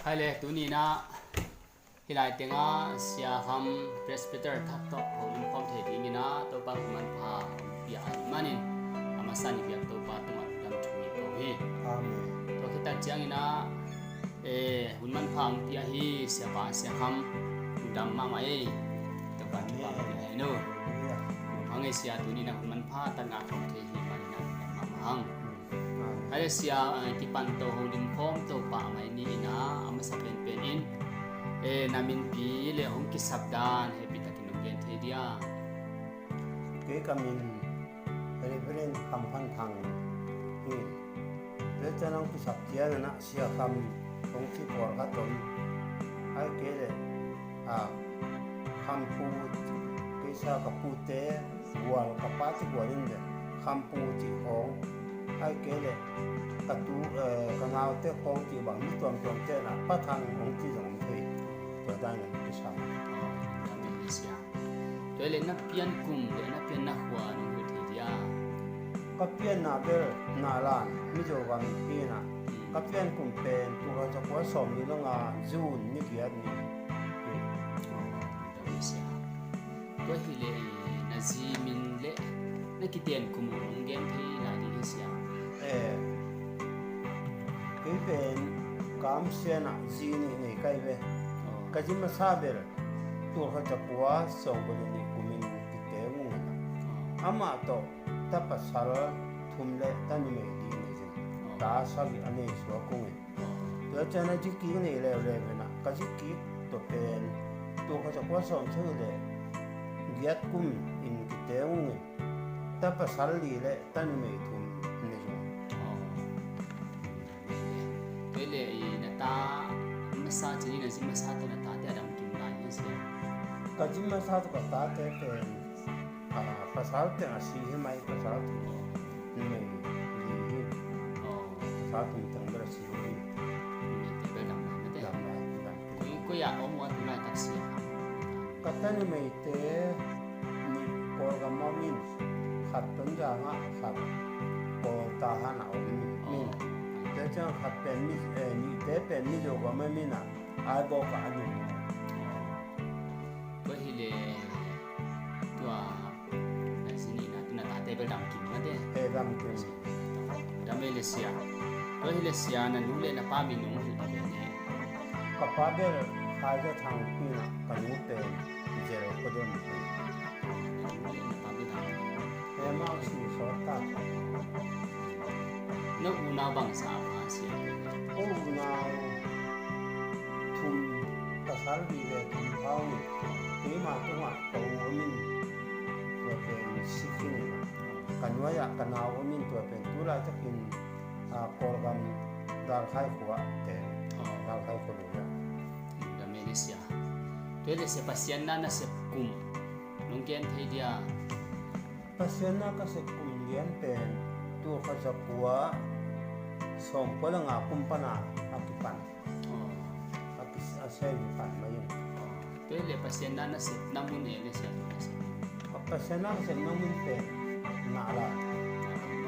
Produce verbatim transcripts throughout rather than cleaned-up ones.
Hai le, tuni-in ah hih lai tengah Sia Kham Presbyter thak tawh holim khawm thei dingin ah Topa hun manpha hong pia ahih manin a masa-in i biak Topa tungah lungdam thu ngen ko hi. Amen. Tua khit tak ciangin ah, eh, hun manpha hong pia hi, Siapa Sia Kham, lungdam mahmah ei. Topa thupha hong pia hen uh. Hallelujah. Hang ei Sia, tuni-in ah hun manpha tak ngah khawm thei hi manin ah lungdam mahmah hang. Amen. Hai le Sia, eh, kipan to holim khawm to pah mai ni-in ah a masa penpen in, eh, na minpi le hong kisap dan hehpih takin hong gen thei dia? Kei ka min Reverend Kham Phan Thang hi. Tua ciang hong kisap ciangin ah Sia Kham hong ci pawlkhat om. Ahih kei leh, ah, Kham Pu, kei sa ka pute gual, ka pa ci gual in le Kham Pu ci khawng. Ahih kei leh ka tu, eh, ka naute khawng ci bang, mi tuamtuamte in ah Pa Thang hong ci zong om thei. Tua dan in kisam. Amen, Sia. Tua hi leh na pian kum le na pianna khua nong hilh thei dia? Ka pianna bel Nahlan, Mizo gam hi-in ah, ka pian kum pen tul khat za kua sawmnih le nga June ni giat ni. Tua hi Sia. Tua hi leh na zi min le na kiten kum uh nong gen thei lai ding hi Sia? Eh, kei pen Kam Sian ah zi nih nei ka hi ve. Aw. Ka zi masa bel tul khat za kua sawmkua le nih kumin kite ung in ah. Aw. Amah tawh ta pasal thum le ta numei li nei zing. Aw. Ta sagih a nei suak ung in. Aw. Tua ciang a zi kik nei leuleu in ah, ka zi kik tawh pen tul khat za kua sawmsagih le giat kum in kite ung in. Ta pasal li le ta numei thum nei zong. Aw. Tua hi leh i na ta masa ci ni, na zi masa tawh na tate a dam kim lai hi Sia? Ka zi masa tawh ka tate pen, ah, pasal teng a si hi mai, pasal thum, numei li hi. Aw. Pasal thum teng bel a si hi. Numeite bel dam lai mate. Dam lai, dam. Koi, koi ah om uh a tu laitak Sia? Ka ta numeite nih Kawlgam ah om in, khat Tonzang ah, khat Kawl Tahan ah om in. Aw. Tua ciang khat pen Mi, eh, nihte pen Mizo gam ah om in ah, Aibawk ah a nung. Aw. Tua hi leh tua na zi nihna tawh na tate bel dam kim mate. Eh, dam kim. Dam ei le Sia. Tua hi leh Sia, na nu le na pa min nong hilh ta ve ni. Ka pa bel Khai Za Thang hi-in ah, ka nu pen Zel Kua Don hi. Na nu le na pa bel dam. Eh, amau si sawt ta. Na unau bangzah a Sia? Ka unau thum, pasal li le thum pha ung. Keima tungah ka u om in, tua pen si khin in ah, ka nuai-ah ka nau om in, tua pen tu laitakin, ah, Kawlgam Dalkhai khua-ah teng. Aw. Dalkhai khua lui-ah. Dam ei le Sia. Tua hi leh Sia, Pasian na na sep kum nong gen thei dia? Pasian na ka sep kum lian pen tul khat za kua sawmkua le nga kum pan a kipan. Aw. A ki, a sem hi pan mai in. Aw. Tua hi leh Pasian na na sepna mun ei le Sia, tua na sep? Pasian na ka sepna mun pen Nahlan. Nahlan.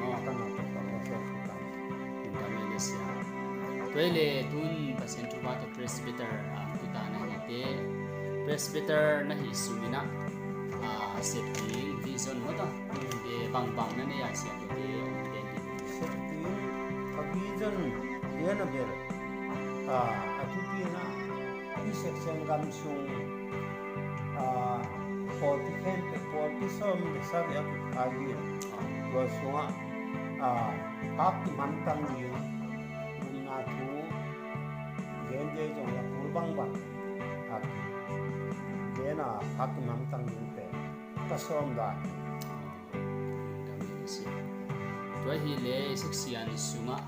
Aw. Ka na ka pa na sep hi pan. Lungdam ei le Sia. Tua hi leh tun Pasian thupha tawh Presbyter, ah, tuta na hite, Presbyter na hih sungin ah, ah, sep ding vision maw tawh, eh, bangbang na nei a Sia, tuate hong gen ding. Sep ding ka vision lian a bel, ah, a thupi in ah, i section gam sung, ah, pawlpi khempeuh, pawlpi sawm le sagih a kikhai hi. Tua sungah, ah, hak kimhamtang ding, gupna thu gen ding zong, a kul bangbang a gen a, hak kimhamtang ding pen ka sawm dan. Tua hi leh section sungah,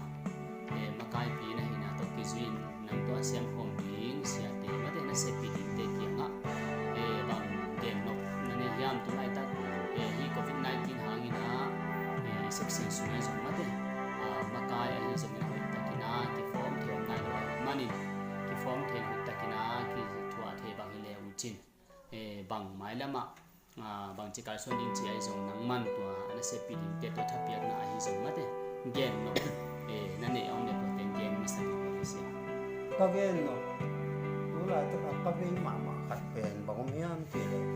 eh, makaipi na hihna tawh kizui-in nang tawh a siamkhawm ding siate, mate, na seppih dingte kiangah, eh, bang gennop na nei hiam? Tu laitak, eh, hih covid nineteen hangin ah, eh, section sungah zong, mate, ah, makai ahi zongin a hoihtakin ah kiform thei om nai lo ahih manin, kiform thei hoihtakin ah kithuah thei bang hi le uh cin, eh, bang mailamah, ah, bangci kalsuan ding ci ahi zong, nangman tua a na seppih dingte tawh thapiakna ahi zong, mate, gennop, eh, na neih a om leh tua teng gen masa ding uh a, Sia? Ka gen nop, tu laitak a ka vei mahmah khat pen bang om hiam cih leh,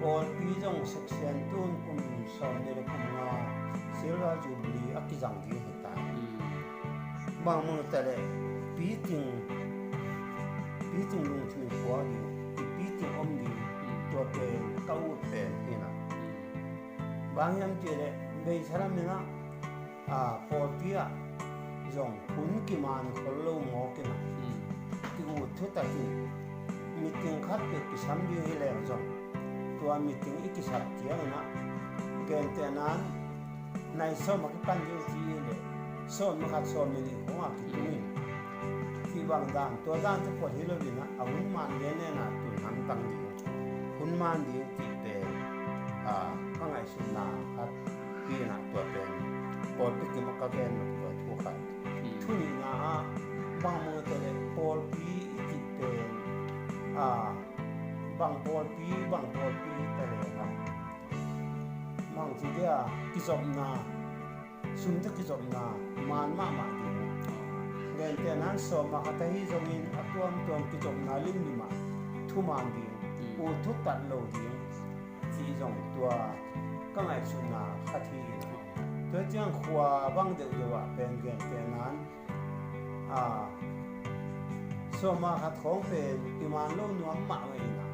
pawlpi zong section tun kum sawmnih le kum nga Silver Jubilee a kizang ding hi ta. Bang mah ta leh, piting, piting lungthin puak ding, piting om ding, tua pen ka ut pen hi na. Bang hiam cih leh, beisa lam in ah, a, pawlpi ah zong hun kiman khol lo mawk in ah, ki-ut thutak in, meeting khat peuh kisam ding hi leng zong, tua meeting i kisap ciangin ah, gentehna in, nai sawm a kipan ding ci hi leh, sawm khat sawm nih khong a kitung in, cih bang dan, tua dan te phot hi lo in ah, a hun man lian lian a tun hamtang ding, hun man ding cih pen, a, ka ngaihsutna khat hi na. Tua pen pawlpi kim a ka gen nop tua thu khat. Thu nihna ah, bang mah ta leh pawlpi i cih pen, a, bang pawlpi, bang pawlpi ta leh a, bang ci dia, kizopna, sum tawh kizopna man mahmah ding. Gentehna in sawm a khat ahi zongin a tuamtuam kizopna limlim ah thuman ding, ut thutak lo ding, cih zong tua ka ngaihsutna khat hi in. Tua ciang khua bang deuhdeuh ah pen gentehna in, a, sawm a khat khawng pen kiman lo nuam mahmah in ah,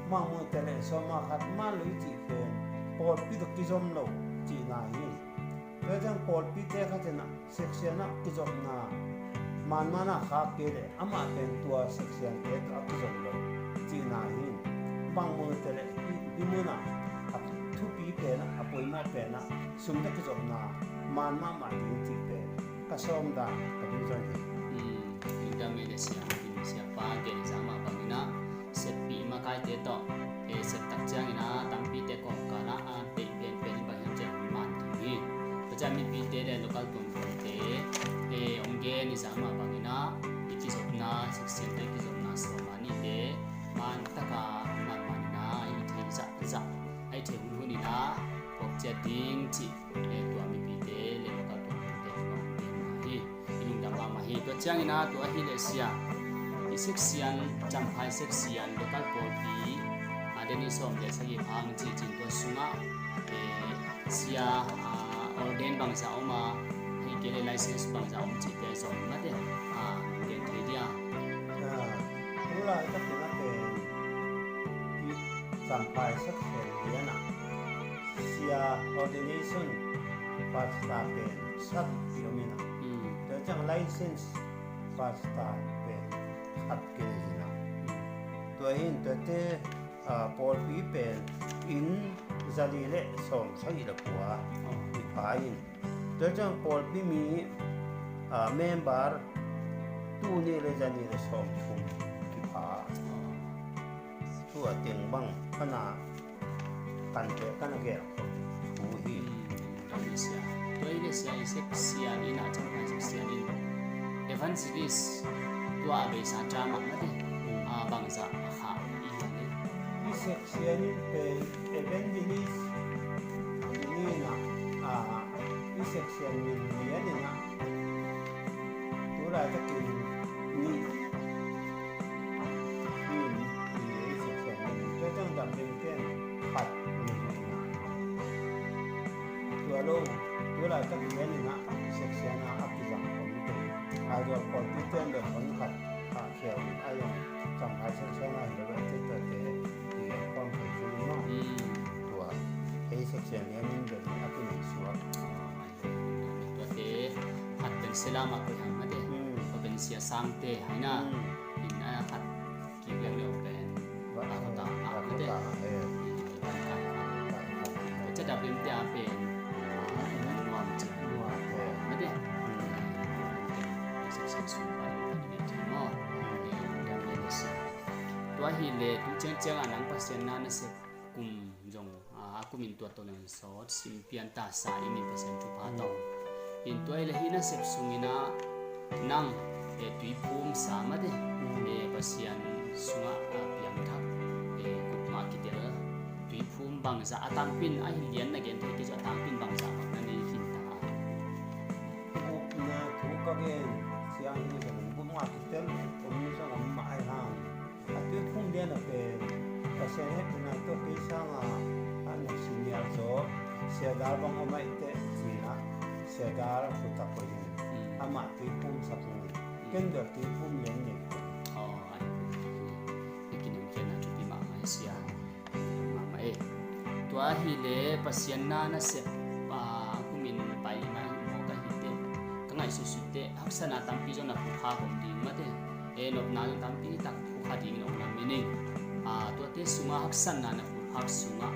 bang mah ta leh sawm a khat man lo i cih pen pawlpi tawh kizom lo cihna hi. Tua ciang pawlpite khat in ah section ah kizopna man man a khak kei leh amah pen tua section te tawh a kizom lo cihna hi. Bang mah ta leh, hih, hih mun ah a thupi pen ah, a poimawh pen ah sum tawh kizopna man mahmah ding cih pen ka sawm dan ka vision hi. Lungdam ei le sia, in siapa gen zang mah bangin ah, seppih makaite tawh, e, sep tak ciangin ah tampite kawmkal ah, a, deih penpen in bang hiam cih hun man ding hi. Tua ciang mipite le local tuamtuamte, e, hong gen i zang mah bangin ah, i kizopna, section te i kizopna sawm a nihte man taka man man in ah, i thei zahzah, a i thei hunhun in ah, phawk ciat ding cih, e, tua mipite le local tuamtuamte tua hong gen mah hi. I lungdam mahmah hi. Tua ciangin ah, tua ahih leh sia, i section, Champhai section, local pawlpi, a, den i sawm le sagih hang cih cin tua sungah, e, sia, a, ordain bangzah om a, ahih kei leh license bangzah om cihte zong mate, a, gen thei dia. A, tu laitak in ah pen i Champhai section lian ah sia, ordination pastor pen sagih om in ah. Tua ciang license pastor pen khat kei in ah. Tua hi in tuate, a, pawlpi pen inn zali le sawm sagih le kua kipha in. Tua ciang pawlpi mi, a, member tul nih le zanih le sawmthum kipha. Tua teng bang ka na kan te ka na gel thu hi. Tua hi le sia, i section in ah, Champhai section in evangelist tua a beisa tama mate, a, bangzah a khah i hi a le. I section in pen evangelist i ni in ah, a, i section min lian in ah, tu laitakin nih hi in, i ei section min, tua ciang dam ding pen khat nih hi in ah. Tua lo, tu laitak lian in ah section a a kizang khawm te, Aizawl pawlpi ten bek hon khat, a, khel in a, zong Champhai section a hi lo, a, te tuate i gen khawm thei thei maw. Tua ei section lian in bek a kinei suak. Tuate khat pen sia lam ah koih hang mate. Kua pen sia sangte hai na. In a khat kik leng leng pen a khuata a mate. Tua ciang dam ding te a pen nuam ci. Mate. Section sung pa lo kan ni ci maw. Tua hi le tu ciang ciang a nang Pasian na na sep kum zong, a, a kum in tua tawh nang sawt sim pian ta sa i min Pasian thupha tawh. In tua hi le hih nasep sungin ah nang, e, tuiphum sa mate, e, Pasian sungah, a, piangthak, e, gupna kitel tuiphum bangzah a tangpin a hi lian na gen thei kei cu a tangpin bangzah bang na nei khin ta. Gupna thu ka gen, Piang hi zong bum nga kitel om zong om mah ai hang. A tuiphum lian a pen Pasian hehpihna tawh kei sanga a na senior zaw Sia Dal bang om aih teh ci-in ah Sia Dal khuta koih in amah tuiphum sak in ken bel tuiphum lian nei. Aw, ai, i kinungkiatna thupi mahmah hi sia. Mahmah e. Tua ahileh Pasian na nasep a kumin pai mah hi mawk ahih teh ka ngaihsutsut teh haksatna tampi zong na phutkhak om ding mate. E, nopna zong tampi tak phukha ding in om na mening. A, tuate sungah haksatna na phutkhak sungah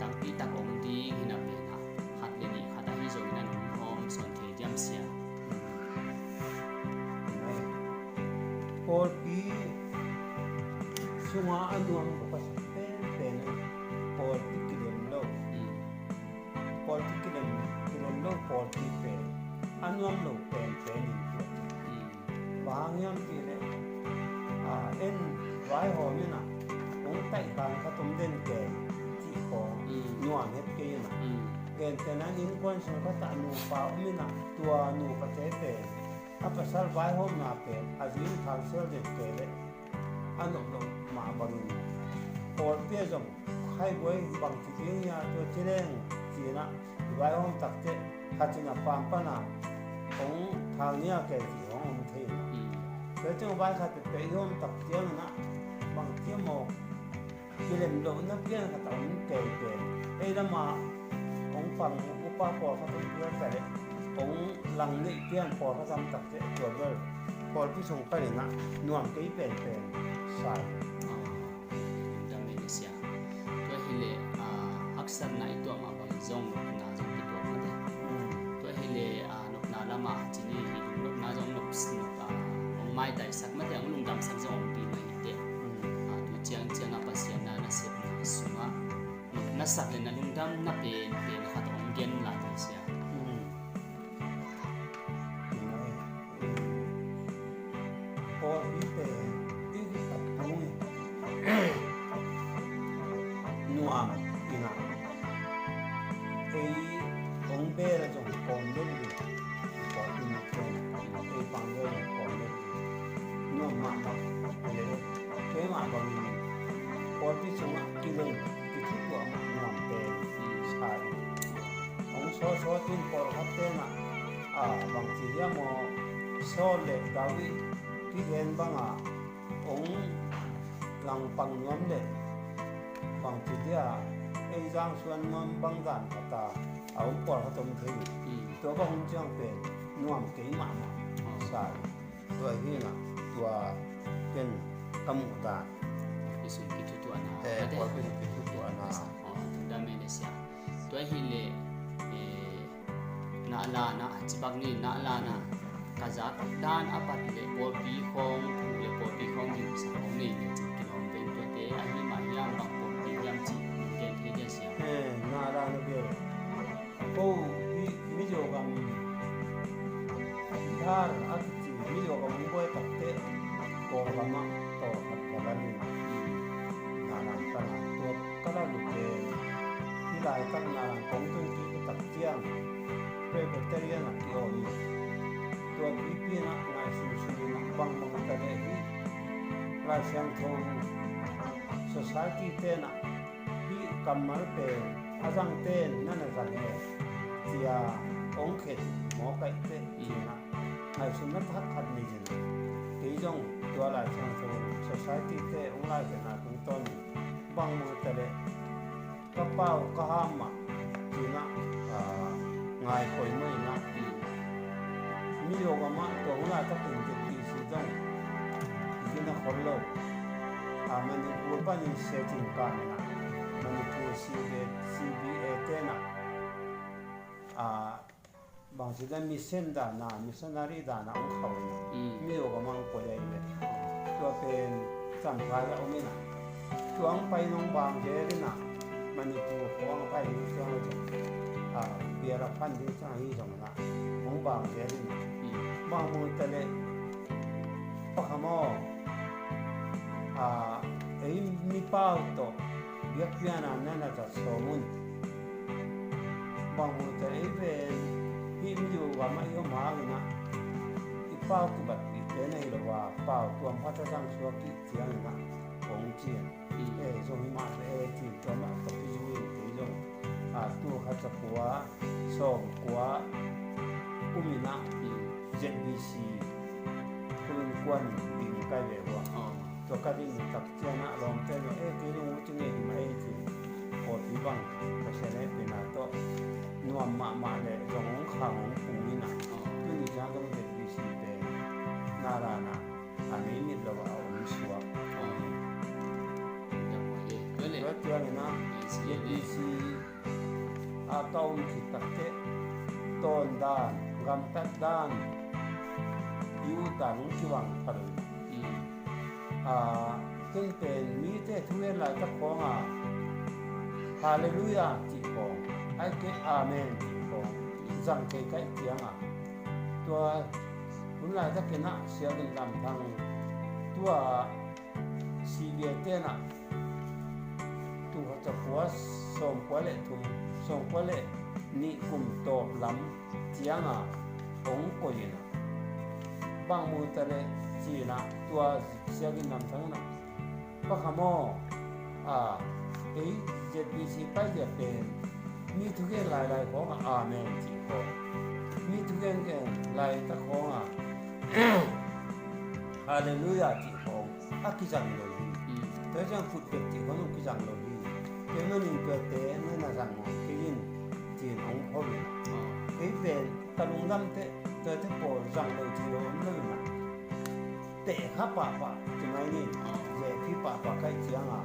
tampi tak om ding hi na pen a, khat le nih khat ahi zongin a nung hawm sawn thei diam sia? Pawlpi sungah a nuam bawk a sak penpen a, pawlpi kilem lo. Pawlpi kilem, kilem lo pawlpi pen a nuam lo penpen in tua. Bang hang hiam cih leh, a, en vaihawm in a, hong taihkan khat om den kei cih khawng nuam het kei in a. Gentehna in innkuan sung khat ah nupa om in a, tua nupate pen a pasal vaihawmna pen a zi in thang sel den kei leh a nop loh mah bangin pawlpi ah zong khaibuai bangci ding hia tua ci leng ci-in ah i vaihawm takteh khat in a pam pan a hong thang nia kei cih hong om thei in ah. Tua ciang vai khat pehpeh i hawm tak ciangin ah bang ci maw, kilem lohna pian khat a om kei pen ei lamah hong pang upa pawlkhat hong pial ta leh hong lang neih pian pawlkhat a om takteh tua bel pawlpi sung panin ah nuam kei penpen sa hi. Dam e le sia. Tua hileh, a, haksatna i tuah mah bang zong nopna zong kituak mah te. Tua hileh, a, nopna lamah cini hi nopna zong nop, nop, a, hong maitaisak mah te, hong lungdamsak zong hong pi mah hi te. A, tu ciangciang a Pasian na nasepna sungah nopna sak le na lungdamna penpen khat hong gen lai ni sia. Pawlpi pen i kikhat tung in nuam in ah ei hong bel zong kawm bel ding. Pawlpi mite ei pang bel zong kawm bel ding. Nuam mahmah a le keimah bangin pawlpi sungah kilem kithituah mah nuam pen sa in hong sawtsawt in pawlkhat tenah a bangci hiam aw Saul le David kigen banga hong langpang nuam le bangci dia ei zangsuan nuam bangzan khat a a hong pawlkhat om thei uh. Tua bang hong ciang pen nuam kei mahmah sa hi. Tua hi na tua ken ka muh dan. Pawlpi sung kithutuahna. Eh, pawlpi sung kithutuahna. Tua hi le eh, na lana, cipak ni na lana ka zak dan a pat le pawlpi khawng thu le pawlpi khawng ding sa khawng nei le cik kilawm pen tuate ahi mah hiam bang pawlpi hiam cik gen thei dia sia. Eh, na lana bel ko hi Mizogam Bihar a kici Mizogam hong buai takteh Kawlgam ah tawh khat ka la ling. Na lang ka lang tua ka la lute hi laitak na lang kong tun kik tak ciang Presbyterian ah ki-awm hi. Tua pipi in ah ngaihsun sun in ah bangbang ta leh hi Lai Siangtho Society ten ah hih kammal pen a zangten na na zang e cia hong khen mawk aih teh ci-in ah ngaihsutna thak khat nei in ah kei zong tua Lai Siangtho Society te hong lai khen a tungtawn in bangbang ta leh ka pau ka ham mah ci-in ah ngai koi mah in ah Mizogam ah tua hun laitak in Z B C zong gina khol lo. A, Manipur panin siatin kah in ah Manipur C B A, C B A ten ah a, bangci dan mission dan a, missionary dan a hong khau in ah Mizogam ah hong koi ahi ve. Tua pen Champhai ah om in ah tua hong pai in hong bang zel in ah Manipur khua hong pai in tua hong a, biara phan ding ciang ahi zong in ah hong bang zel in ah bang mui ta leh pakha maw, a, ei mipau tawh biakpiakna na na zat sawm un. Bang mui ta leh ei pen hih Mizogam ah i om hang in ah i pau kibatpihte na hi lo a, pau tuam khat a zang suak kik ciangin ah kong ci. Mm. Eh, zong hi mah le eh, ci tua mah tawh kizui in kei zong, ah, tul khat za kua sawm kua kum in ah, mm, Z B C kum in kuan ding kai ve ua. Oh. Tua ka ding tak ciang ah lawmte zong, eh, kei zong uh ci ngei hi mah ei ci. Pawlpi bang Pasian hehpihna tawh nuam mahmah le zong hong khang hong pung in ah. Oh. Tuni ciang zong Z B C te Naran ah a nei mit lo a om suak. Oh. Tua ciangin ah Z B C a ka um khit takteh tawn dan, gamtat dan, i ut dan hong kibang kha lo. Mm. Ah, ken pen mite thugen laitak khawng a, Halleluiah cih khawng, ahih kei Amen cih khawng zang kei ka hih ciang a, tua hun laitak in ah Sia Gin Lam Thang tua C B A te in ah tul khat za kua sawm kua le thum, sawm kua le nih kum tawp lam ciang a hong koih in ah, bang mu ta leh ci in ah tua Sia Gin Lam Thang in ah, Pa Kham aw, a, ei Z B C pai zia pen mi thugen lailai khawng a Amen cih khawng, mi thugen gen laitak khawng a Halleluiah cih khawng a kizang lo hi. Mm. Tua ciang khut bek cih khawng a kizang lo hi. Tua manin tuate na na zang mawk kei in ci-in hong khawm in. Ah. Kei pen ka lungdam teh tuate pawl zang lo ci lo om lo in ah, teh kha pahpah ci mai ni. Ah. Zeh phi pahpah ka hih ciang a,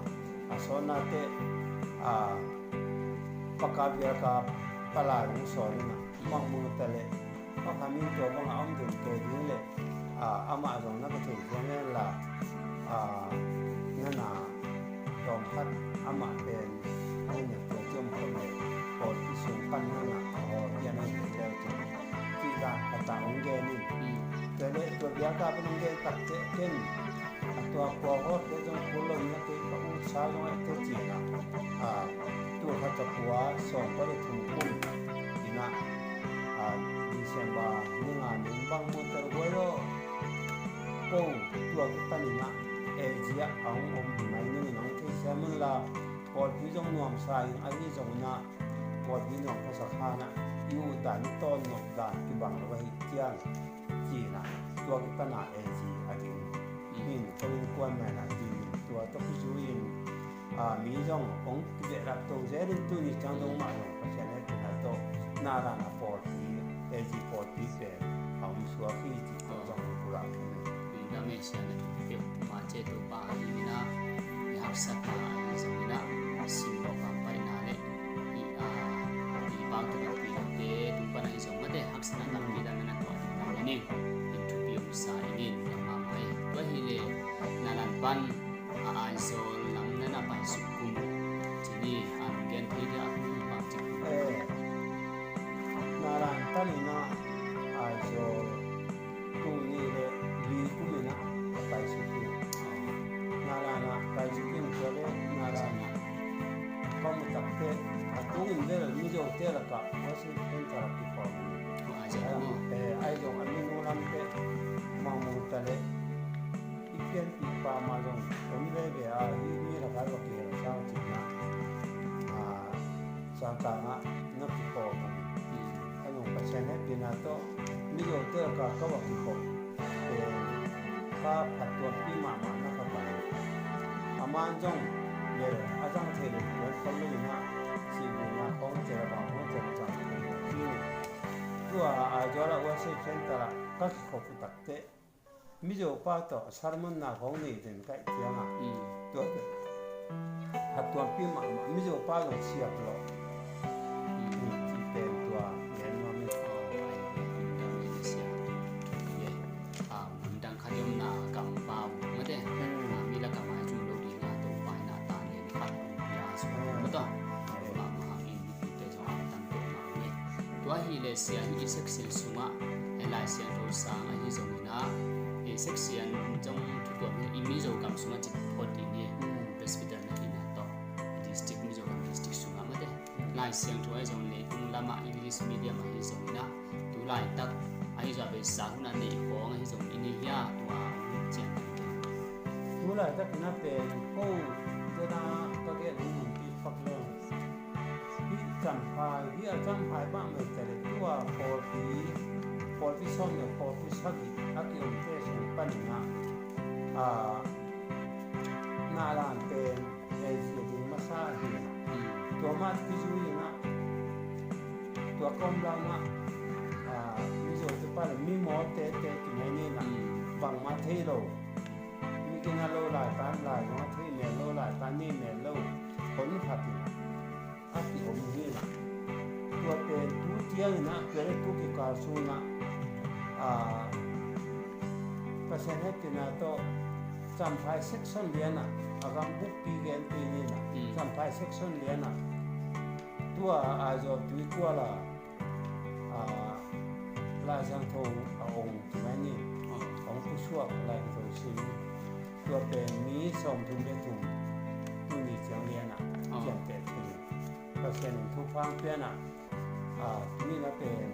a sawtna teh, a, Pa Kap Vial Kap, Pa Lai hong sawl in ah, bang mu ta leh Pa Kham in tua bang a om ding kei ding leh, a, amah zong na ka thei ciang en la, a, na na tawm khat amah pen a hi na tua ciang khawm leh pawlpi sung pan na na a hawl pian a hi leh ciang cih dan khat a hong gen in. Mm. Tua leh tua Vial Kap in hong gen tak teh ken a tua kua hawt te zong kul lo na kei ka ut sa zong a te ci na. A, tul khat za kua sawm kua le thum kum in ah, a, December ni nga ni bang mu ta guai lo. Kong tua kipan in ah A G ah a hong om hi mai nung in hong theisiam un la, pawlpi zong nuamsa in ahi zong in ah, pawlpi nuam khasak kha in ah, i ut dan i tawn nop dan kibang lo ahih ciang ci in ah, tua kipan a A G a ding. Mm. Min ko in kuan mai na ding, tua tawh kizui in, a, mi zong hong kibehlap to zel in tuni ciang dong mah zong Pasian hehpihna tawh Naran a pawlpi, A G pawlpi pen a om suak hi cih tawh zong hong pulak hi. Lungdam e Sia na, mah ci Topa i min a, i haksatna ahi zong in ah, simmawh pampaihna le i, a, i pau kibatpihte tung pan ahi zong mate haksatna tampi dan na na tuah ding na hi ning. In thupi hong sa ing in, lungdam mahmah e. Tua hi leh Naran pan a Aizawl lam na na paisuk kum uh ci ni, a hong gen thei dia a kum bang ci kum. Eh, Naran pan in ah Aizawl tul nih le li kum in ah a paisuk hi. Naran ah paisuk in tua leh Naran ah ka mu tak teh a tung in bel Mizote lakah Worship Centre ah kikhawm. Oh, Aizawl maw? Eh, Aizawl a minu lam teh bang mu ta leh i pianpih pa mah zong om veve a, hih mi lakah va kihel sang cihna, a, Sangkang ah na kikhawm uh. Mm. A nung Pasian hehpihna tawh Mizote lakah ka va kikhawm. Eh, ka phattuampih mahmah na ka pang. A man zong bel a zang thei lo kuan khol lo in ah, sihna khawng tel a bang khawng tel a bang khawng tel a. Tua Aizawl ah Worship Centre ah ka kikhop uh tak teh Mizo pa tawh sermon na khawng nei den ka hih ciang a. Mm. Tua teh phattuampih mahmah, Mizo pa zong siap lo. Mm. Mm, cih pen tua gen nuam in. Oh, ai, ai, ai, ai, siap. Yeah. Ah, mun dang khat i omna kampau mate. Mm. Ah, mi lakah maizum lo ding a, Topa in a ta lian khat pia sung mate. Mm. Mahmah hangin mipite zong a tangko mah uh e. Tua hi leh Sia, hih i section sungah, eh, Lai Siangtho sang ahi zongin ah, eh, section zong thutuam hi, i Mizo gam sungah cih phot ding hi. Mm. Presbyter na hihna tawh, district, Mizo gam district sungah mate. Mm. Lai Siangtho ahi zong leitung lamah English medium ahi zongin ah, tu laitak, Ahi zong a beisa hun a neih khawng ahi zong i nei hia, tua hong hun cian. Tu laitakin a pen ko tena ka gen hong hun pi pak leng. Hih Champhai, hih a Champhai bang mei ta le tua pawlpi, pawlpi sawm le pawlpi sagih a kiomte sung panin ah, a, na lam pen Asia ding masa hi. Tua mah kizui in ah, tua kawm lam ah, a, Mizo te pa le mi maw tete tu mai ni na, bangmah thei lo. Mi kina lo lai tan lai, mah thei mel lo lai tan ni mel lo. Hon khat in a kiom hi na. Tua pen tu ciangin ah, tua le tu kikal sung ah, a, Pasian hehpihna tawh Champhai section lian ah, a gam bukpi gen pi ni na. Champhai section lian ah, tua Aizawl Tuikual a, a, Lai Siangtho a ong tu mai ni. Ong pusuak Lai Siangtho sim. Tua pen mi sawmthum le thum tuni ciang lian ah, ciang pen thei. Pasian in thupha pian ah, a, tuni na pen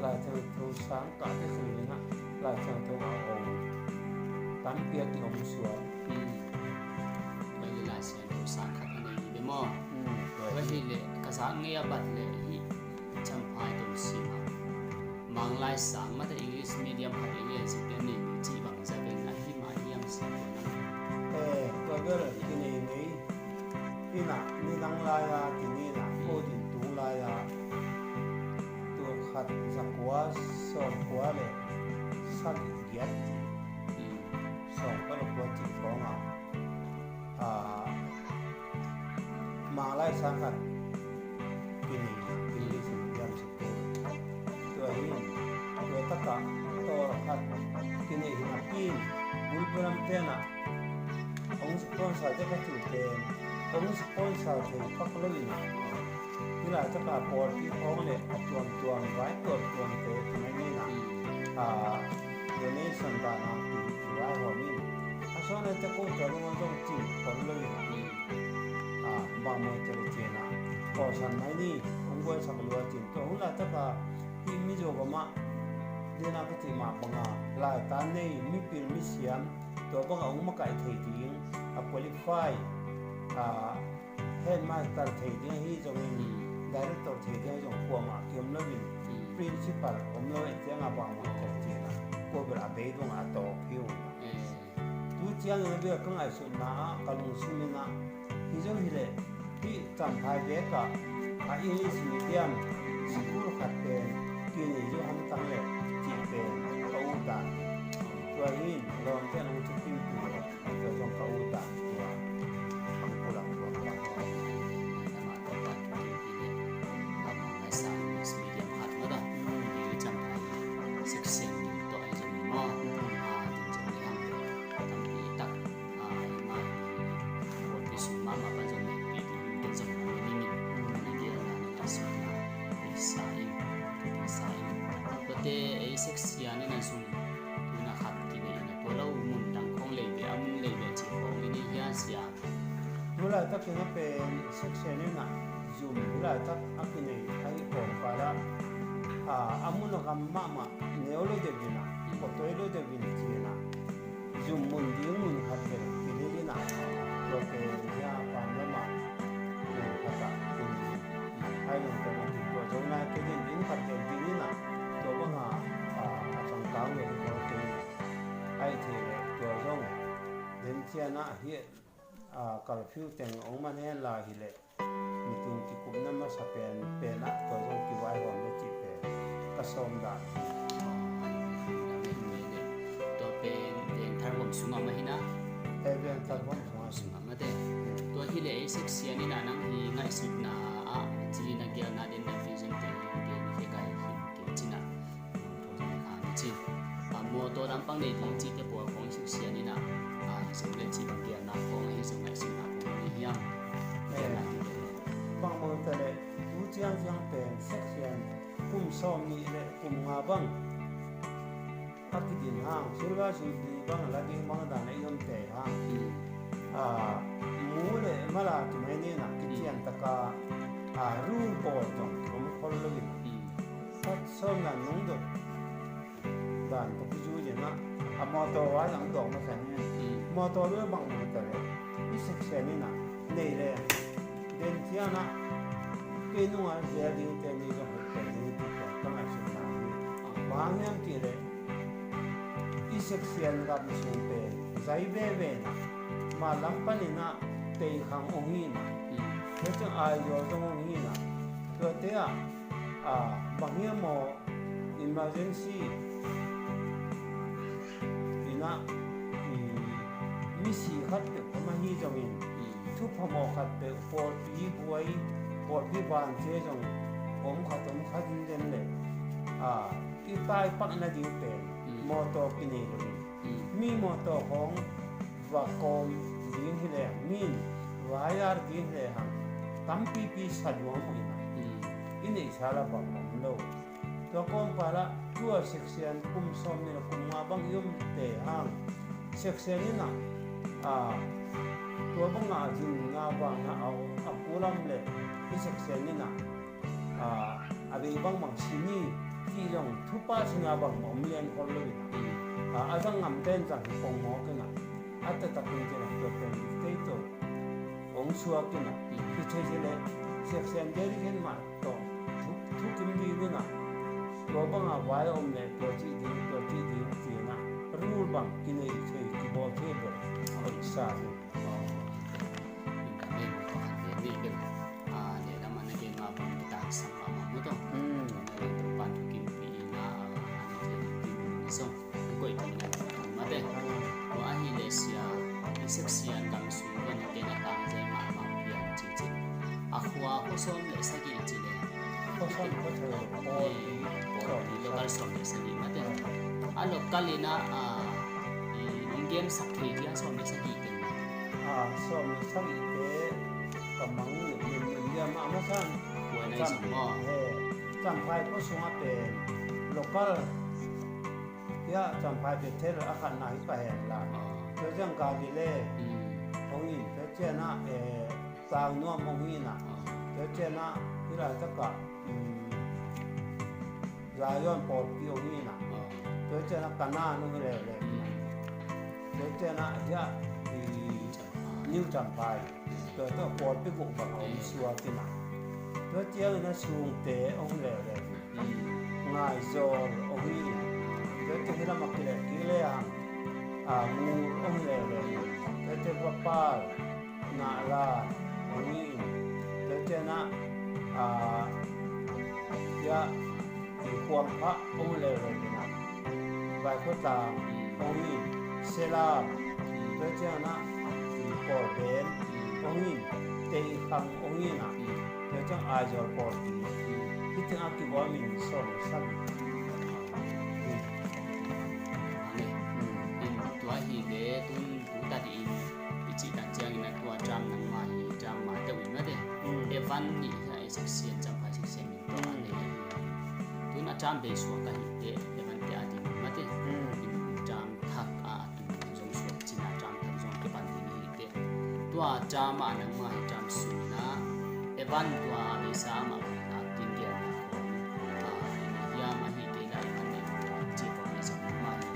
Lai Siangtho sang kah te sung in ah, Lai Siangtho a ong tampi a kiom suak. Tua hi Lai Siangtho sang khat a nei hi ve maw? Tua hi le ka sang ngei a bat le hi Champhai tawh sim a. Manglai sang mate English medium khat ei le zik pian nei mi ci bang za pen a hi mah hiam sia tua na. Eh, tua bel kinei ngei. Ina, ni dang lai a, kini na, ko din tung lai a. Tua khat za kua, sawm kua le, sagih giat ci. Sawm kua le kua ci kong a. A, Manglai sang khat kinei, kinei sin diam si ko. Tua hi, tua taka, tua khat kinei hi na pin, bulbulam pena. Ong sponsor te ka tu pen, ong sponsor te pak lo in. Hih lai taka pawlpi khawng le a tuamtuam vai tuamtuam te tuna ni na, a, donation dan a pi pi vai hawm in. A sawn a te ko tua lung a zong cin khol lo in. A, bang maw te le cin a. Kawlsan mai ni, hong guaisak lua cin. Tua hun lai taka hih Mizo gam ah dena ka cih mah bang a, lai tan nei, mipil misiam, tua bang a hong makaih thei ding, a qualify, a, headmaster thei ding ahi zongin, director thei ding ahi zong kuamah kiom lo in, principal om lo eh ciang a bang maw te le cin a. Ko bel a bei dong a tawk hi ung. Tu ciangin a bia ka ngaihsutna ah ka lungsim in ah, hi zo hi leh hih Champhai bek ah a English medium school khat pen kinei zo hamtang leh cih pen ka ut dan. Tua hi in lawmte nong thukim tu leh tua zong ka ut dan tua. Ang pulak tua ka English medium khat mah dah. Champhai section nih tawh ahi zong maw. A, tin ciang le hang tampi tak, a, i mah pawlpi sung mahmah pan zong nekpih ding in ken zong na mening in na gelna na ngaihsutna i sa in, i sa in. Tuate ei section in a sung tuna khat kinei in a tua lo mun dang khawng lei beh a mun lei beh cih khawng i nei hia sia. Tu laitakin a pen section in ah zum hi laitak a kinei ahi kawmkal ah, a, a mun a gam mahmah neu lo deuh in ah, pawtoi lo deuh in ci in ah, zum mun ding mun khat bel kinei in ah, tua pen hia pam lam ah mun khat ah kin ding. Ai lungtang a tua zo nai kei ding inn khat bel ding in ah, tua bang a, a, a tangkang lo deuh in ah, ai thei leh tua zong den cian ah hi. A, curfew teng ong man hen la hi leh, meeting kikupna masa pen, pen ah tua zong kivaihawm le cih pen ka sawm dan. Tua pen veng thar huam sungah mah hi na. E, veng thar huam sungah. Sungah mah te. Tua hi leh ei section in ah nang hi ngaihsutna ah ci na gelna den na vision te ong gen hi kai hi kei cin ah. Ci. A, mawtaw lampang nei ding cihte pawl khawng section in ah, a, hi zo le cih bang gelna khawng, hi zo ngaihsutna khawng hi hiam? Gelna hi te. Bang mawtaw le, tu ciang ciang pen section kum sawm nih le kum nga bang a kidin hang, silver jubilee bang la ding bang dan a i om te hang. A, mu le mala tu mai ni na kician taka, a, rule pawl zong kiom khol lo in. Khat sawm na nung dot dan tawh kizui in ah, a mawtaw vai zong dawk masa ni. Mawtaw bel bang mawtaw le i section in ah nei le den ciang ah kei nungah zia ding te ni zong hoih pen ding ti pen ka ngaihsutna hi. Bang hang hiam cih leh i section gam sung pen zai veve na ma lam panin ah teikhang ong hi na, tua ciang Aizawl zong ong hi na, tuate ah bang hiam maw emergency in ah misi khat peuh om ahi zongin thupha maw khat peuh pawlpi buai pawlpi ban cia zong om khat om khat in den le i tai pak nading pen mawtaw kinei lo in mi mawtaw khawng va kawm ding hi leng min va yar ding hi lehang tampipi sa duang uh in ah i neihsa la bang om lo. Tua kawmpa lah tua section kum sawm nih le kum nga bang i om te hang section in ah tua bangah zin nga bang ah a kulam le i section in ah a bei bangbang sini ti zong thupa sina bang om lian khol lo in ah a zang ngam ten zang hi pong mawk in ah a taktakin tina tua pen kei to ong suak in ah hi thei thei le section delegate mah tawh thukim ding in ah tua bangah vai a om le tua cih ding tua cih ding ci in ah rule bang kinei thei kibawl thei bel a hoih sa hi. Tua ahih leh sia i section gam sung tua ni tena tang zai mahmah piang cicin a khua khua sawm le sagih ci le khua sawm khua thei pawlpi local sawm le sagih mate a local in ah nong gemsak thei dia sawm le sagih te sawm le sagih te ka mang lim lim dia mah masa in Champhai khua sungah pen local Tia Champhai Bethel a khatna hi pah hen la. Tua ciang Galilee hong in, tua ciang ah Tau Nuam hong in ah, tua ciang ah hi laitakah Zion pawlpi hong in ah, tua ciang ah Kanaan hong hi leuleu. Tua ciang ah hiah New Champhai. Tua tawh pawlpi guk bang a om suak in ah, tua ciangin a sungte hong leuleu in Ngaizawl hong hi in, tua ciang hi lamah kileh kik le ang Ngur hong leuleu in, tua ciang Vapal, Nahlan hong hi in, tua ciang ah tia Kuangphah hong leuleu in ah Vaikhua tang hong in, Selam, tua ciang ah Kawlbem hong in, Teikhang hong in ah, tua ciang Aizawl pawlpi. Hih teng ah kigual min sawm sam. Tua hi le tun tu ta dih in i cih tak ciangin a tua term nangmah hi term mah teuh in mate. Evan nih hi a section Champhai section min tawh a nei ahi. Tun a term bei suak ka hih teh Evan te a ding mate. Term thak a a tung zong suak cin a term thak zong kipan ding ahi teh. Tua term a nangmah hi term sung in a Evan tua a beisa amah a kin gelna khawng hiam ahi kei la Evan nei lo ci khawng a zong nangmah hi.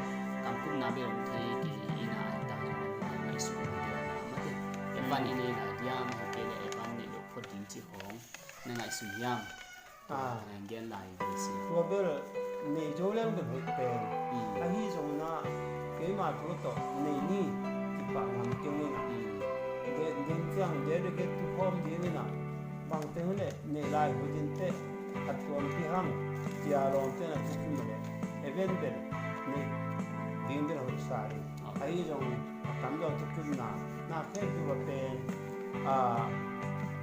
Kam kumna bel om thei kei hi ina a tak zong nangmah hi mai sung in gelna mate. Evan i nei lai diam ahi kei la Evan nei lo phot ding ci khawng na ngaihsun hiam? Tua gen lai ve si. Tua bel nei zo leng bel hoih pen. Ahi zongin ah keima thu tawh nei ni cih pah ngam keng in ah. Den ciang delegate tukhawm ding in ah bangte hun leh nei lai hoih dinteh a tuampi hang cia lawngte na thukim leh Evan bel nei ding bel hoih sa in. Ahi zong a tamzaw thukimna na khempeuh a pen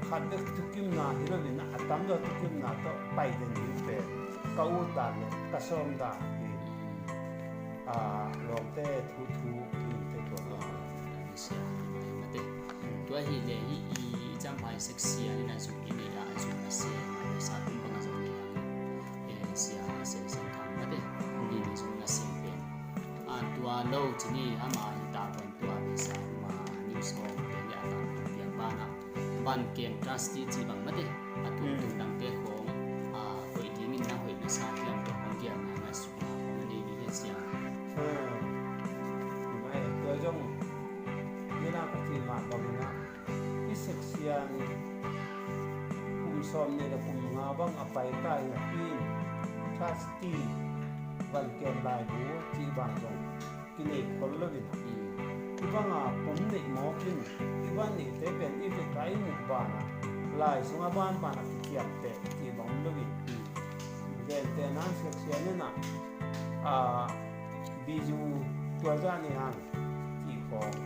khat bek thukimna hi loin a tamzaw thukimna tawh pai den ding pen ka ut dan le ka sawm dan hi. Lawmte thu thu hinte tua. Tua hi le hi i Champhai section in a zung i nei a a zung a se ma sa kum bang a zung ni a sia se sen khang mate. Ni a zung a se pen a tua lo cini ama hi ta kon tua beisa ma news hong te lia ta kon piang bana ban kem trustee ci bang mate a tung tung dangte khong a hoih dingin na hoih na sa hiam tawh hong giam na na suk na hong nei ding hi sia. Bang in ah i section kum sawmnih le kum nga bang a paita hi napi in, trustee, van kem laibu cih bang zong kinei khol lo in ah, i bang a pum neih mawk in, i van neihte pen i vek a i muh banah, lai sungah banban a kiciamteh cih bang om lo in, gentehna in section in ah, a, bizu tua zah nei hang cih khawng,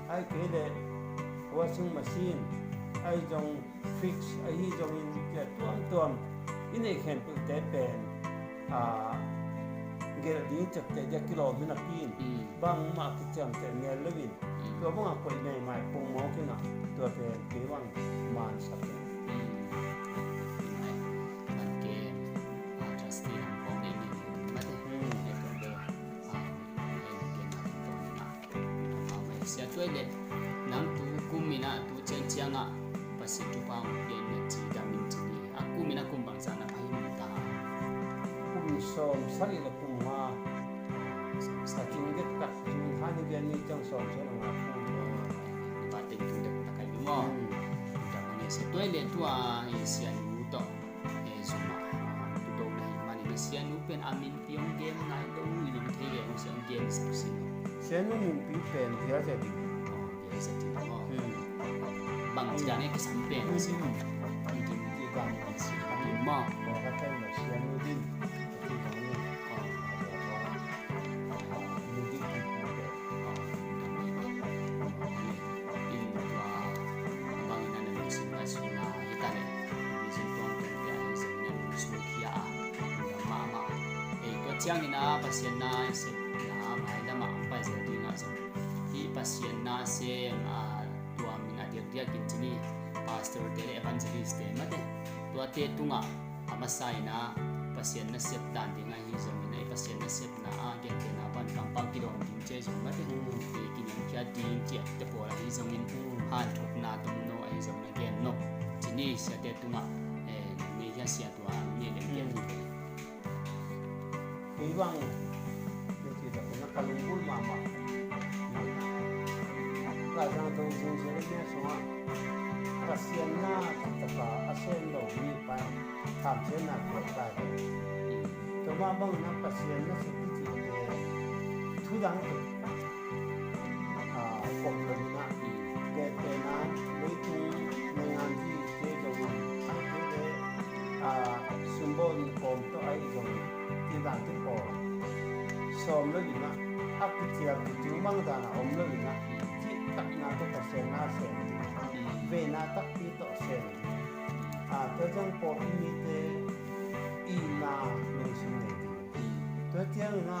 ahih kei leh washing machine, ahi zong fridge, ahi zongin cia tuamtuam i neih khempeuhte pen, a, gelh ding ciapteh dia kilawm hi napi in, bangmah kiciamteh ngel lo in, tua bangah koih maimai pong mawk in ah, tua pen kei bang mansak in. Sia tuai le nang tu kum in ah tu cianciang ah Pasian thupha hong pia in na ci dam in ci ni. A kum in ah kum bangzah na pha hi ta? Kum sawm sagih le kum nga. Sa cing dektak June kha ni bia ni ciang sawm sagih le nga kum. Na ba teng tu dektak ai maw? Sia tuai le tu a sia nu tawh zumah tu do na hi manin a sianu pen a minpi hong gen nai lo in hong thei le hong sia hong gen sak sin. Sianu minpi pen Bial Za Ding. Bial Za Ding maw? Bang ci dan e kisam pen a sia. Ding ci dan a sia. Maw? Ka pen lo Sianu Ding. Ciangin a Pasian na i sepna maidam ah hong pai zel dingah zong hih Pasian na sem a tua min a diakdiak in ci ni, pastor te le evangelist te mate, tuate tungah a masa in a Pasian nasep dan ding ahi zongin a i Pasian nasepna a gentehna pan kampau kidawm ding ci ahi zong mate, i kiniamkhiat ding ciahte pawl ahi zongin hanthotna tomno ahi zongin a gen nop ci ni. Siate tungah nei hia sia tua nei den gen. Kei bang na ci tak na ka lunggulh mahmah. Ka sang tong sing sing le nia sungah Pasian na taktak a sem lo mi pan tham sem na tuak ta hi. Tua mah bangin a Pasian na sep i cihte thu dang tuk, a, kop lo in a, gentehna in leitung nangan dih te zongin, a, te le, a, sumbawn kawm tawh ahi zongin, ti dan te pawl sawm lo in a, a kicial kicing bang dan a om lo in a, cihtakna tawh Pasian na sem ding, veina takpi tawh sem ding. A, tua ciang pawlpi mite itna lungsim nei ding. Tua ciangin a,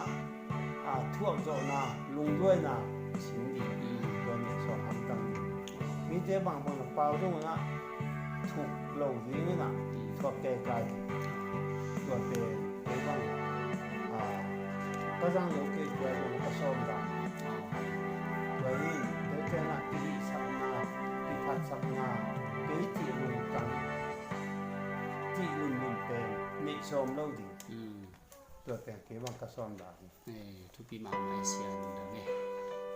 a, thuakzawhna, lungduaina sin ding, tua nih sawm hamtang ding. Mite bangbang na pau zongin a thuk lo dingin a thuak keikai ding. Tua pen kei bang, a, ka zang lo kei tua zong ka sawm dan. Tua hi, tua ciangin a i hihsakna, i phatsakna, kei cih lungtang, cih limlim pen neih sawm lo ding. Tua pen kei bang ka sawm dan hi. Eh, thupi mahmah i sia lungdam e.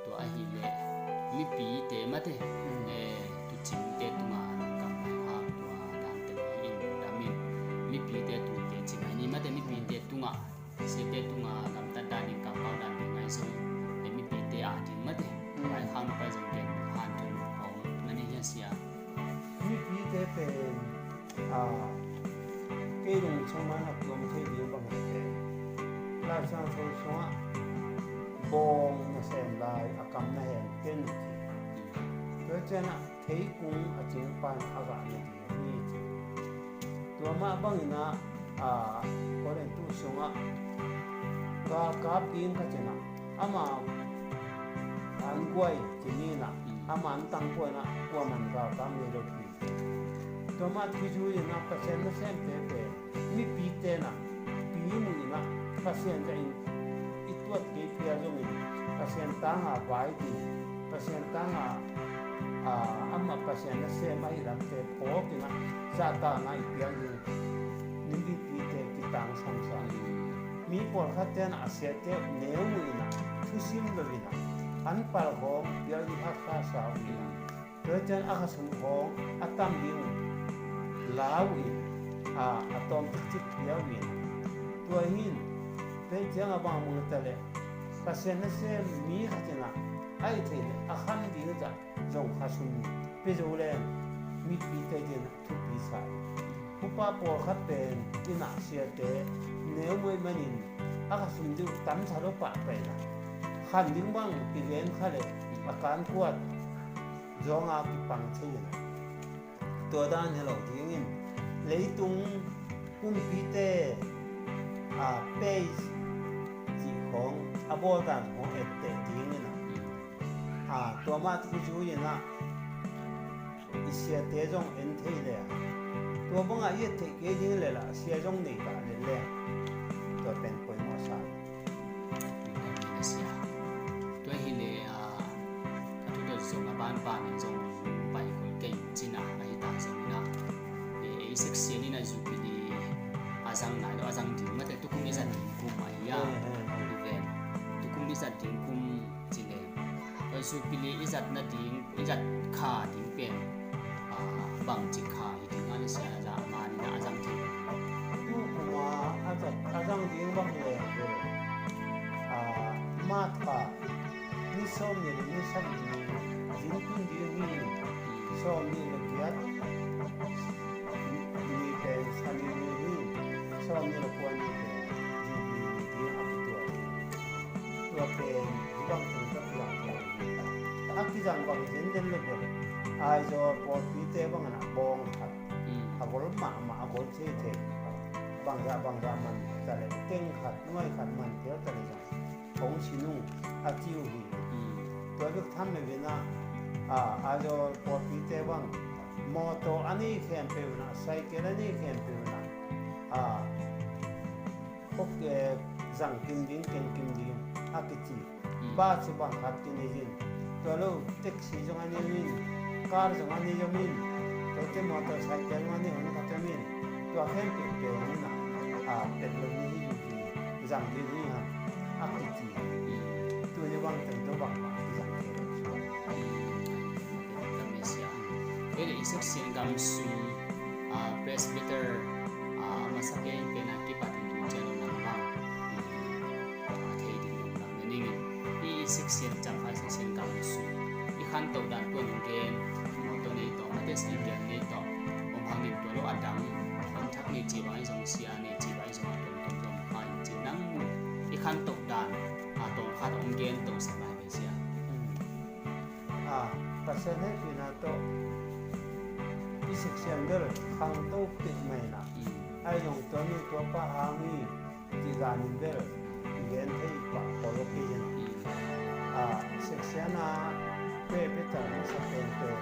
Tua ahih leh mipite mate, eh, tucingte tunga lungdam mai hang tua dan teng hi in lungdam in. Mipite tungte ci mai ni mate, mipite tunga, siate tunga gamtat dan in kampau dan ding ngai zong, eh, mipite a ding mate. Vai khang no pai zong gen han thon hong mane hia sia. Mipite pen, a, kei lungsim ah na tuam thei ding bang hi te. Laisiangtho sungah bawng na sem lai a kam na hen ken ci. Tua ciangin a theikung a cing pan a gah na ding hi ci. Tua mah bangin a, a, Korintu sungah galkap ding ka cih na, ama an guai ci ni na, ama an tangguai na, kuaman galkap ngei lo hi. Tua mah thuzui in a Pasian nasemte pen mipite na pi muh in a Pasian zah in i tuat kei phial zongin Pasian tanga vai ding, Pasian tanga, a, amah Pasian nasem ahi lamte phawk in a zahtakna i piak ding. Mipite kitang samsam. Mi pawlkhatte na a siate neu muh in a thusim lo in a an palkhawm piak ding haksa sa uh in a Tua ciang a khasum khawng a tam ding uh lau in, a, a tawm cikcik pia uh in. Tua hin tua ciang a bang mu ta leh Pasian nasem mi khat in a, a i theih leh a kham ding zah zong khasum pia zo leng mipite in thupi sa hi. Upa pawlkhat pen inn ah siate neu muai manin a khasum ding uh tamsa lo pah pai na, khan ding bang kigen kha leh a kan kuat zawnga kipang thei in a, tua dan hi lo dingin leitung kumpite, a, pei cih khawng a bawl dan khawng etteh dingin a, a, tua mah thu zui in a, i siate zong en thei le a, tua bangah i et theih kei ding le lah sia zong nei dah le le, tua pen poimawh sa. Tua hi le a, a thu tawh zong a banban in zong pai khol kei cina a hi ta zong in a, e, e, section in a Jubilee a zang nai lo, a zang ding mate tukum i zat ding kum a hi a, i ven tukum i zat ding kum ci le. Tua Jubilee i zat nading, i zat kha ding pen, a, bangci kha hi ding a na sia a za a man in a zang ding. Tu kuma a zat a zang ding bang le, a, March kha ni sawm ni le ni sagih ni zin tun ding hi. Sawm ni le giat ni pen Sani ni hi. Sawm ni le kua ni pen Jubilee ni ding a kituak hi. Tua pen hi bang teng ka kizang kei hi. A kizang bang zen den le bel Aizawl pawlpite bang a na bawng khat, a gol mahmah, a gol theithei, bangzah bangzah man ta le teng khat nuai khat man phial ta le zong hong sin ung a ci uh hi. Tua bek tham le vena, a, Aizawl pawlpite bang mawtaw a nei khempeuh na, cycle a nei khempeuh na, a, khok, e, zang kim ding, keng kim ding a kici. Bus bang khat kinei in, tua lo taxi zong a nei om in, car zong a nei om in, tua te motorcycle zong a nei om khat om in, tua khempeuh pen in a, a, pet lo ni hi ding, zang ding hi hang a kici. Tuni bang teng tua bang kizang thei lo suak. Ka Messiah. Tua le i section gam sung, a, presbyter, a, a masa pen pen a kipat in tu cian lo nang bang, a, thei ding lo nang ne ning in. I section Champhai section gam sung i khantoh dan tuan gen, motor nei tawh, mate cycle nei tawh, om hangin tua lo a dang, om thak nei ci bang i zong sia nei ci bang i zong a tom tom zong kha in ci nang i khantoh dan, a, tom khat om gen to sa mai be sia. A, Pasian hehpihna tawh i section bel khangto pek mai na. Ai zong tua nu tua pa hang hi cih zanin bel i gen thei pah kol lo kei in. A, section a pe pe tal masa penpen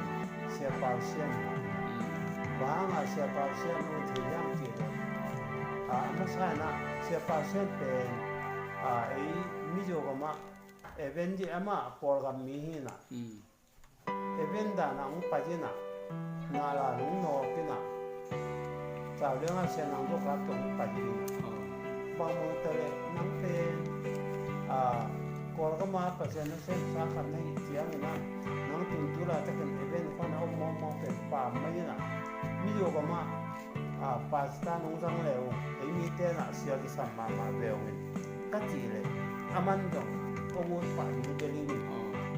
Sia Pau Sian na. Bang hang a Sia Pau Sian ut hi hiam cih leh, a, a masa in a Sia Pau Sian pen, a, ei Mizo gam ah Evan cih amah Kawlgam mi hi na. Evan dan a hong pai in a, na la hong nawk in a, Cau Liang a Sia Nang Bawk a tawh hong pai in a. Bang mu ta leh nang pen, a, Kawlgam a Pasian nasem sa khat na hih ciangin a, nang tun tu laitakin Evan khuan a om mawkmawk pen pam mai in a, Mizo gam ah, a, pastor nong zang le uh, ei mite na sia kisam mahmah ve ung in ka cih leh, a man zong kong ut pah ding bel in,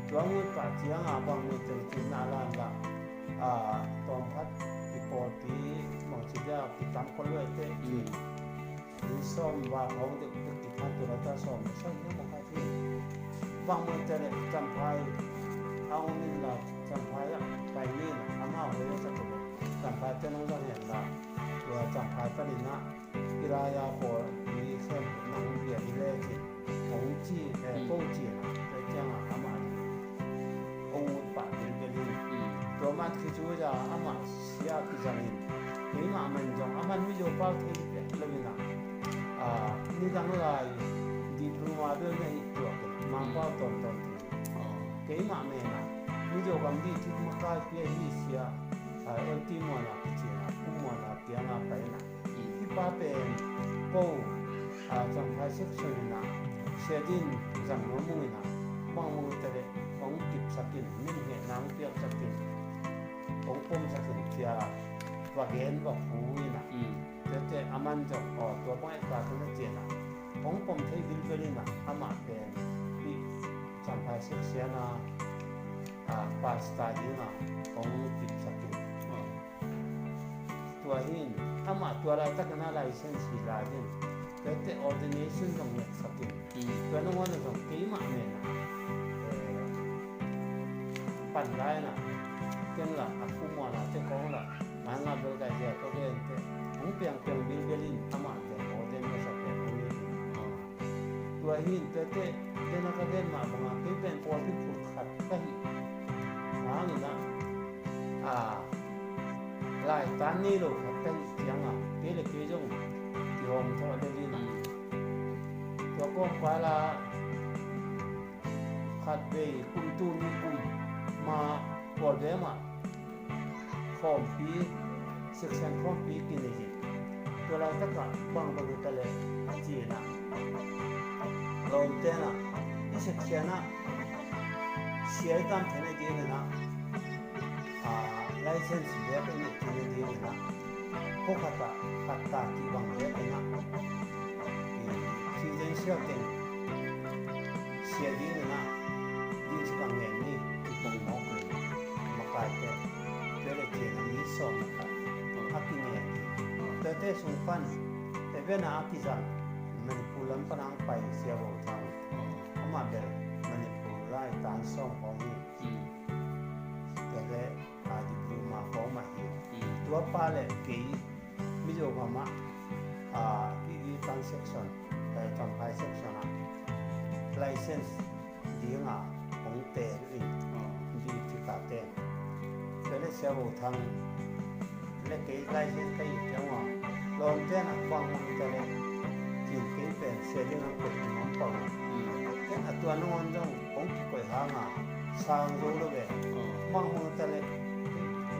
tua ut pah ciang a bang ut teng cin na lan la, a, tawm khat i pawlpi bang ci dia kitam khol luai teh cin. Ni sawm va khawng dek dek kiphat tu la ta sawm le sagih na mawk khat hi. Bang mu ta leh Champhai a hong in la, Champhai ah pai ni na, amah hoi a sa tu leh Champhai te nong zang hen la, tua Champhai panin ah i lai a pawl i khem na hong bia hi le cin hong ci, eh, ko ci na, tua ciang a amah ni hong ut pah bilbel hi. Tua mah khi cu a amah sia kizang in, keimah man zong a man Mizo pau thei pek lo in a, a, nidang lai diploma bel na hi tuak in Mangpau tawntawn thei. Keimah men a Mizo gam dih thik makai pia hi sia, a, L T Muan a kici na, Pu Muan a kiang a pai na. Hih pa pen ko, a, Champhai section in a, Sia Din zang nuam ung in a, bang mu ta leh hong kipsak in, min hehna hong piaksak in, pom sak in cia va gen va phu in ah. Tuate a man zong aw tua bang et ka tun a cian ah hong pom thei bilbel in ah amah pen hih Champhai seksian a pastor ding ah hong kipsak in. Tua hi in amah tua laitak in a license hi lai in tuate ordination zong ngetsak in. Tua nangawn a zong keimah men ah pan lai in ah ken lah a pu muan ah te kong lah manga bel kai zia tua gen te hong piangpiang bilbel in amah te ordain masa pen hong hi in. Tua hi in tuate den a ka gen mah bangah kei pen pawl hi phut khat ka hi. Hang in ah laitan nei lo khat ka hi ciangah kei le kei zong kihawm thawh le ding ah tua kawmkal ah khat vei kum tu ni kum ma pawl ve mah khawmpi section khawmpi kinei hi. Tua laitakah bangbang hi ta leh a ci in ah lawmte in ah i section ah sia i tam theihna ding in ah license biak i neih theihna ding in ah khua khat ah khat ta kibang biak in ah credential teng sia ding in ah ding ci ka ngen ni kipong mawk in makaite tua le cian a mi sawm a khat a kingen hi. Tuate sung pan event a a kizang Manipur lam pan ang pai Sia Vo Thang amah bel Manipur lai tan sawm khawng hi. Tua le a diploma khawng mah hi. Tua pa le kei Mizoram ah hih tan section Champhai section ah license ding ah hong teel in duty ka teel. Tua le Sia Vo Thang le kei license ka hih ciang ah lawmte in ah bang hong ta le cin kei pen sia ding hong koih nuam pah uh. Ken a tua nangawn zong hong kikoih hang a sang zo lo ve. Bang hong ta le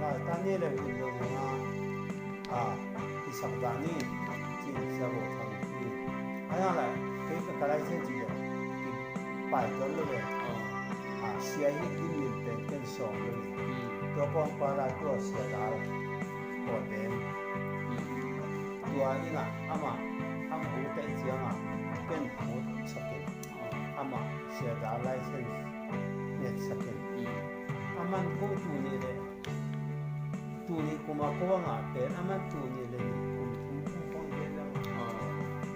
lai ta ni le hun lo hong a a kisak dah ni cin Sia Vo Thang hi. A yang lai kei ka license ci le kipai tuan lo ve. A sia hi ding min pen ken sawm lo ve. Tua kawmkal ah tua sia dal ordain tua in ah amah amah hong taih ciang ah ken hong sak in amah sia dal license ngetsak in. Aman ko tuni le tuni kum a ko a ngah pen aman tuni le nih kum thum kum khawng hi lel.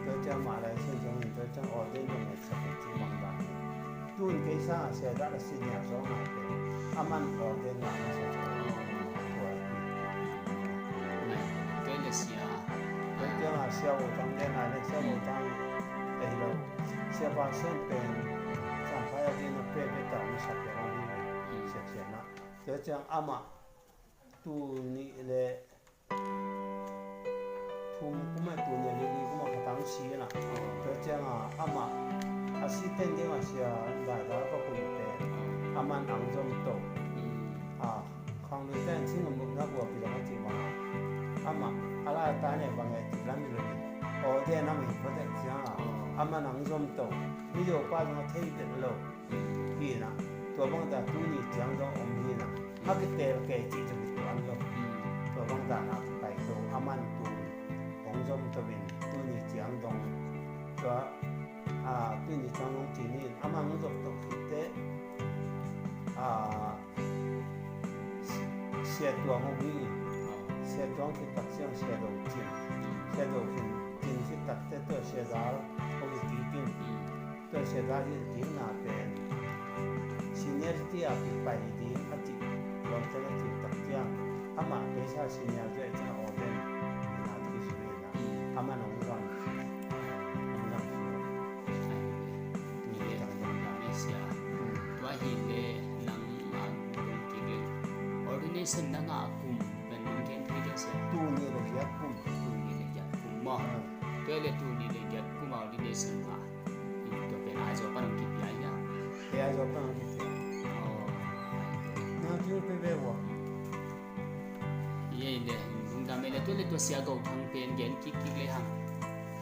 Tua ciang mah license zong in tua ciang ordain zong ngetsak in ci bang bang. Tun kei sang a sia dal a senior zong a pen aman ordain ngah masa zong tua hi. Tua le sia. Tua ciang a Sia Vo Thang le ngai le Sia Vo Thang ahi lo. Sia Pa Sen pen Champhai a ding a pe pe ta masa pen a ding sia sia na. Tua ciang amah tuni le thum kum a tuni le li kum a khatang si na. Tua ciang a amah a si ten ding a sia dai dai ka kun pen aman ang zom to. A khang lui ten sing a mut na bua pi dang a ci bang a amah a lai ta ne bang e ci lam hi lo ni. Ordain amah hi ko tek ciang a aman ang zom to. Mizo pa zong a thei tek lo. Hi na tua bang ta tuni ciang zong om hi na. A kitel kei ci ci tuan lo. Tua bang ta na pai to aman tu hong zom to in tuni ciang zong tua a tuni ciang zong ci ni in aman hong zom to khit teh a Sia Tuang hong hi in. Sia Tuang khit tak ciang Sia Do Cin. Sia Do Cin khit tak teh tua Sia Zal hong hi kik in. Tua sia dal hi ding na pen seniority a kipai ding a cih lawmte na cih tak ciang amah kei sa senior zia ciang ordain na ti su na amah nong zang nong zang su. Ni le nong zang le sia. Tua hi le nang a lung kik le ordination na ngah kum pen nong gen thei le sia. Tul nih le giat kum. Tul nih le giat kum maw. Tua le tul nih le giat kum a ordination ngah. Tua pen Aizawl pan hong kipia hi a. He Aizawl pan hong kipia. Aw. Nang tung pe ve ua. Ye le lungdam e le tua le tua Sia Go Thang pen gen kik kik le hang.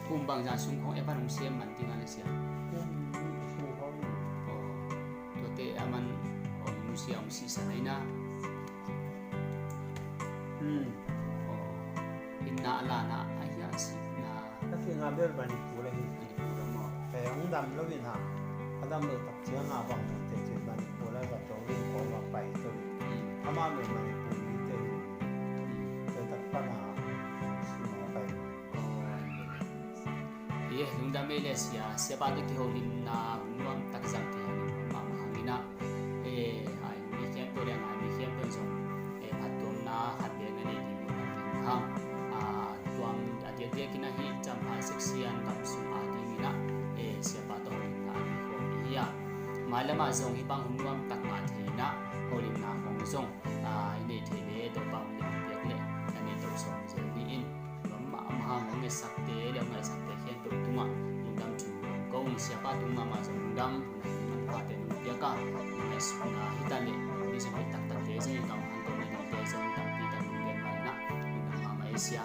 Kum bang zan sung khong e pan hong siam man ting a le sia. Kum sung khong. Aw. Tua te a man hong musia hong sisa nai na. Aw, hinna a lana a hiah sihna. Ka khinga bel Manipur a hi kul kul a maw. Kei hong dam lo in ha. A dam lo tak ciang a bang te cin Manipur a va to in kong a pai to in. Ama bel Manipur mi te hi. Te tak pan a sum a pai. Ye, lungdam ei le sia, siapa tawh kiholimna nuam tak zang kiholim mahmah hangin ah, eh, ai mi khempeuh le ngai mi khempeuh zong, eh, phattuamna khat bek na nei ding uh hang. Ah, tuam a diakdiak in ahi Champhai section gam sung a dingin ah, eh, siapa tawh holimna a nei khawm hi a. Mailam ah zong hih bang hun nuam tak ngah thei in ah, holimna khawng zong, ah, i nei thei le Topa hong piak le, na nei to sawm zel ni in. Nuam mahmah hang, hong ngaisakte le hong ngaisakte khempeuh tungah lungdam thu ko. Siapa tung mahmah zong lungdam, na hih manpha te nong piak a, na ngaihsutna hi ta le, ni zong hoih taktakte zong i kam han ko na dingte zong tampi tak nong gen mah in ah, lungdam mahmah ei sia.